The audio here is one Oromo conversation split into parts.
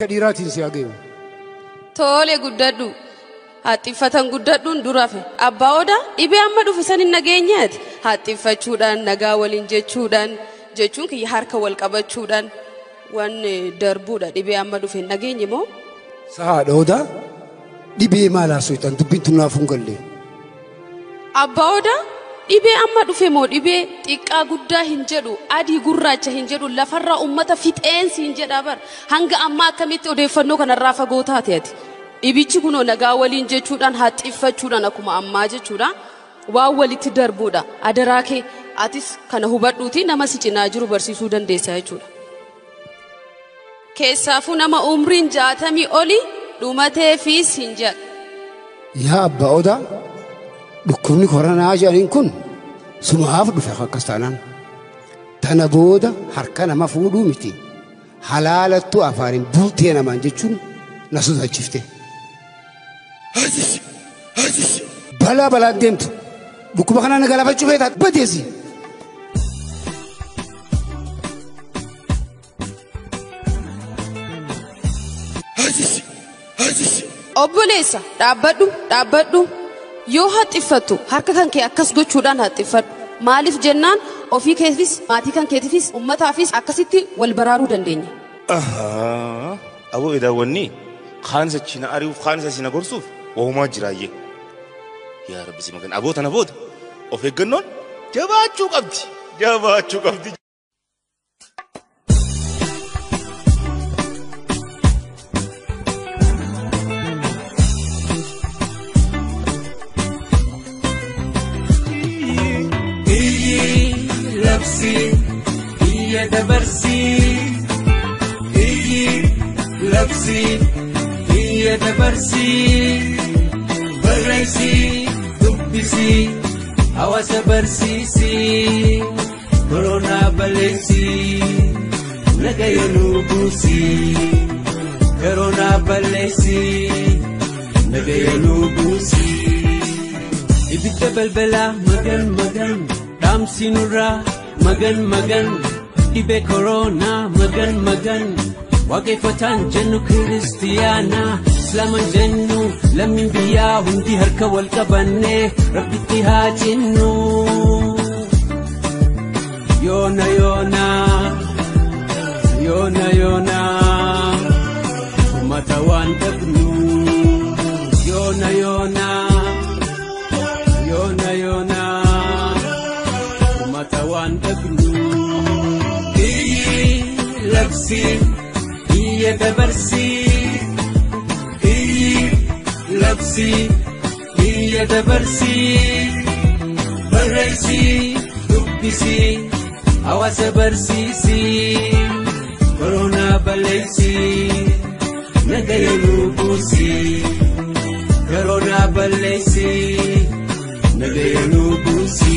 Dhiiraatiin si hageewu. Tole guddadhu. Haxxiffatan guddadhuun durafe. Abbaa odaa dhibee amma dhufe san hin nageenyaati. Haxxiffachuudhaan nagaa waliin jechuudhaan jechuun kiyya harka wal qabachuudhaan waan darbuudha dhibee amma dhufe hin nageenye moo? Sahaadha odaa dhibee maal haasoftan dubbiin tun naaf hin galle. Abbaa odaa dhibee amma dhufe moo dhibee xiqqaa guddaa hin jedhu adii gurraacha hin jedhu lafarraa uummata fixeensi hin jedhaa bar hanga ammaa akkamitti odeeffannoo kanarraa fagoo taate ati. Dhibichi kunoo nagaa waliin jechuudhaan haxxiffachuudhaan akkuma ammaa jechuudha waan walitti darbuudha adaraa kee atis kana hubadhuuti nama si cinaa jiru barsiisuu dandeessa jechuudha. Keessaafuu nama umriin 60 oli dhumateefis hin jedhu. Yaa abbaa odaa dhukkubni koronaa jedhaniin kun sumaaf dhufe akkas taanaan. Tana booda harka nama fuudhuu miti halaalattuu afaaniin bultee namaan jechuun na sodaachifte. Balaa balaan deemtu dhukkuba kana na galaafachuu feetaa badeesi. Obboleessa dhaabbadhu dhaabbadhu yoo haxxiffattu harka kan kee akkas gochuudhaan haxxiffadhu maaliif jennaan ofii keefis maatii kan keetiifis uummataafis akkasitti wal baraaruu dandeenya. Aboo daawwanni kaan isa cina ari'uuf kaan isa cina gorsuuf wahumaa jiraayyee. Yaa Rabbi si magan aboo tana booda of eeggannoon jabaachuu qabdi jabaachuu qabdi. Labsi iyya dabarsi iyyi labsi iyya dabarsi barreessi dubbisi hawaasa barsiisi koronaa balleessi nagaya nu buusi koronaa balleessi nagaya nu buusi. Ibidda balbalaa magan magan dhaamsi nurraa magan magan dhibee koronaa magan magan waaqeffataan jennu kiristiyaana islaaman jennu lammiin biyyaa hundi harka wal qabannee rabbitti haa cinnu. Yoona yoona yoona yoona uummata waan dhabnu yoona yoona yoona yoona uummata waan dhabnu. Iyyi labsi iyya dabarsi iyyi labsi iyya dabarsi barreessi dubbisi hawaasa barsiisi koronaa balleessi nagaya nu buusi koronaa balleessi nagaya nu buusi.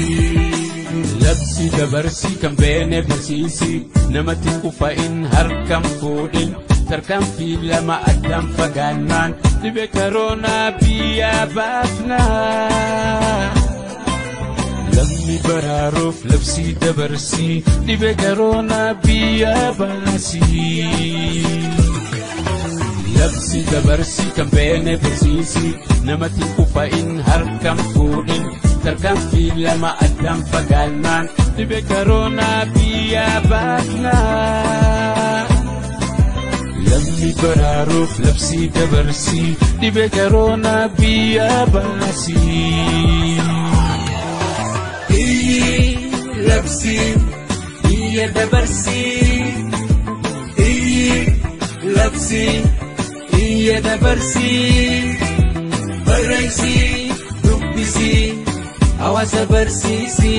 Labsi dabarsi kan beene barsiisi namatti qufa'in harkaan fuudhin tarkaanfii lama addaan fagaannaan dhibee koronaa biyyaa baafnaa. Lammi baraaruuf labsi dabarsii dhibee koronaa biyyaa baasii. Labsi dabarsi kan beene barsiisi namatti qufa'in harkaan fuudhin tarkaanfii lama addaan fagaannaan dhibee koronaa biyyaa baafnaa. Lammi baraaruuf labsi dabarsii dhibee koronaa biyyaa baasii. Iyyi labsi iyya dabarsi iyyi labsi iyya dabarsi barreessi dubbisi hawaasa barsiisi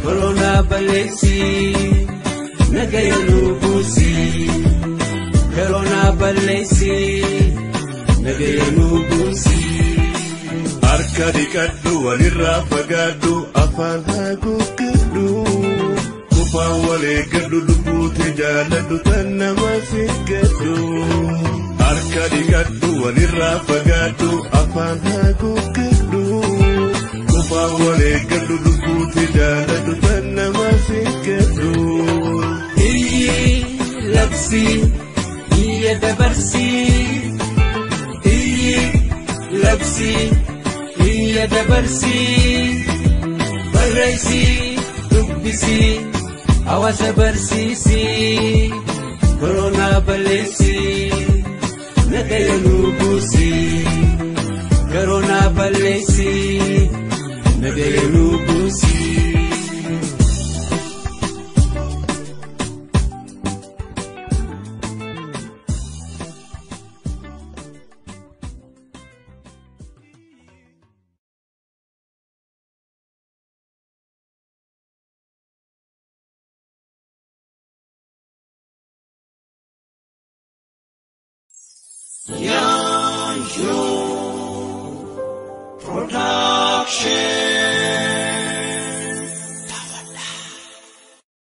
koronaa balleessi nagaya nu buusi koronaa balleessi nagaya nu buusi. Harka dhiqadhu walirraa fagaadhu afaan haguuggadhu qufaan wal eeggadhu lubbuuti jaaladhu tan nama fiiggadhu. Harka dhiqadhu walirraa fagaadhu afaan haguuggadhu qufaan wal eeggadhu lubbuuti jaaladhu tan nama fiiggadhu. Iyyi labsi iyya Barreessii iyya dabarsii barreessii dubbisii hawaasa barsiisii koronaa balleessii nagaya nuu buusii koronaa balleessii nagaya nuu buusii. Production.